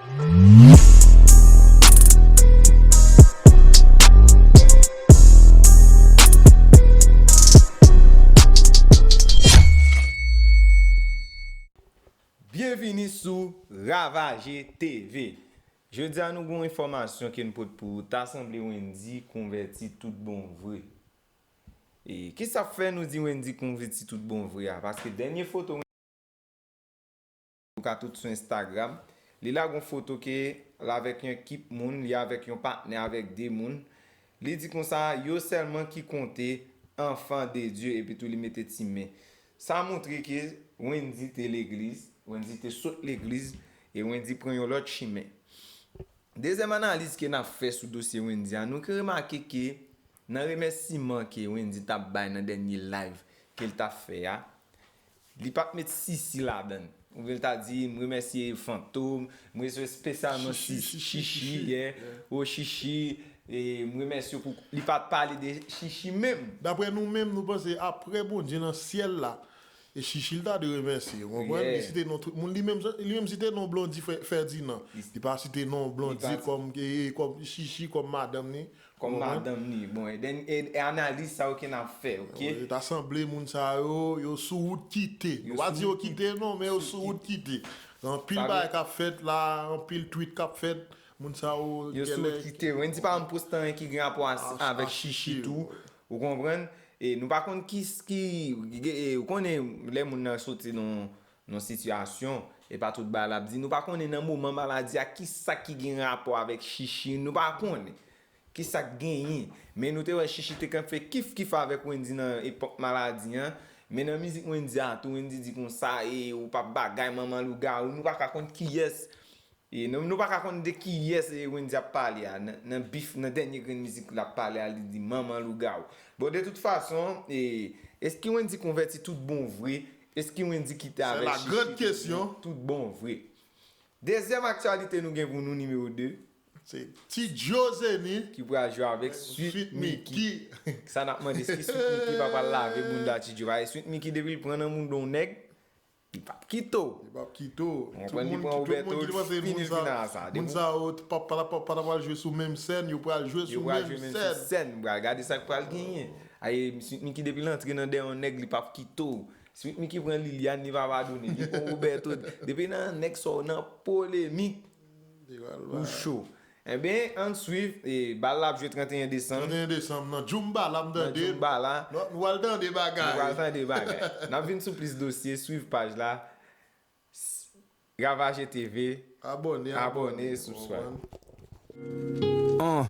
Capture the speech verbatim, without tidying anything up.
Byenvini sou Ravaje T V. Jodi a nou gen yon enfòmasyon ke n pote pou ou. Ta sanble Wendyy konvèti tout bon vre. E kisa k fè nou di Wendyy konvèti tout bon vre a? Paske dènye foto ou ka tout sou Instagram, li lage yon foto ke l avèk yon ekip moun, li avèk yon patnè, avèk de moun. Li di konsa, yo sèlman ki konte, enfant de Dieu, epi tou li mete ti men. Sa montre ke Wendyy te legliz, Wendyy te sot legliz, e Wendyy pran yon lòt chimen. Dezyèm analiz ke n ap fè sou dosye Wendyy a, nou ka remake ke nan remèsiman ke Wendyy t ap bay nan dènye live ke l t ap fè a, li pa t met Sisi ladan l. Oubyen l ta di, "M remèsye Fantom, m remèsye espesyalman Chichi, Chichi, yeah, o Chichi, e m remèsye w pou," li pa t pale de Chichi menm. Daprè nou menm, nou panse apre Bondye nan syèl la, e Chichi l ta dwe remèsye, ou konprann? Li site non tout moun, li menm, li menm site non Blondy Fè-, Ferdinand. Li pa site non Blondy kòm, e, kòm Chichi, kòm madanm ni. Kòm madanm ni. Bon, e, e, e analiz sa yo ke n ap fè, ok? Wi, ta sanble moun sa yo, yo sou wout kite. Nou pa di yo kite non, men yo sou wout kite. Anpil bagay k ap fèt la, anpil tweet k ap fèt, moun sa yo sou wout kite. Wendyy pa konn poste anyen ki gen rapò avèk Chichi tou, ou konprann? E nou pa konn ki, ki, e, ou konnen lè moun nan soti nan yon sitiyasyon, e pa tout bagay l ap di. Nou pa konnen nan moman maladi a, kisa ki gen rapò avèk Chichi, nou pa konnen. Kisa k genyen? Men nou te wè Chichi te konn fè kif kif avèk Wendyy nan epòk maladi an. Men nan mizik Wendyy a tou, Wendyy di konsa, e ou p ap bagay manman lougawou. Nou pa ka konn kiyès. E nou, nou pa ka konn de kiyès e Wendyy ap pale a. Nan, nan bif, nan dènye grenn mizik l ap pale a, li di manman lougawou. Bon, de tout fason, e, èske Wendyy konvèti tout bon vre? Èske Wendyy kite avèk Chichi tout bon vre? Dezyèm aktyalite nou gen pou nou, nimewo de. Se Ti Joe Zeni ki pral jwe avèk Sweet Micky. Sa n ap mande, èske Sweet Micky pa pral lave bounda Ti Joe? Paske Sweet Micky, depi l pran nan bounda yon nèg, li p ap kite w. Li p ap kite w. Ou konprann, li pran Roberto, fini l final sa. Moun sa yo pa, pa, pa, pa pral jwe sou menm sèn, yo pral jwe sou menm sèn. Pral gade sa k pral genyen. Ay, Sweet Micky, depi l antre nan dèyè yon nèg, li p ap kite w. Sweet Micky pran Liliane, li pa padone. Li pran Roberto. Depi nan nèg sa w nan polemik, ou cho. Enben, ann swiv, e, bal la ap jwe trannteyen desanm. Trannteyen desanm, nan Djoumba la, m tande. Nan Djoumba la. Nou, nou al tande bagay. Nou al tande bagay. N ap vin sou plis dosye, swiv paj la. Ravaje T V. Abòne, abòne, abòne, subscribe. An.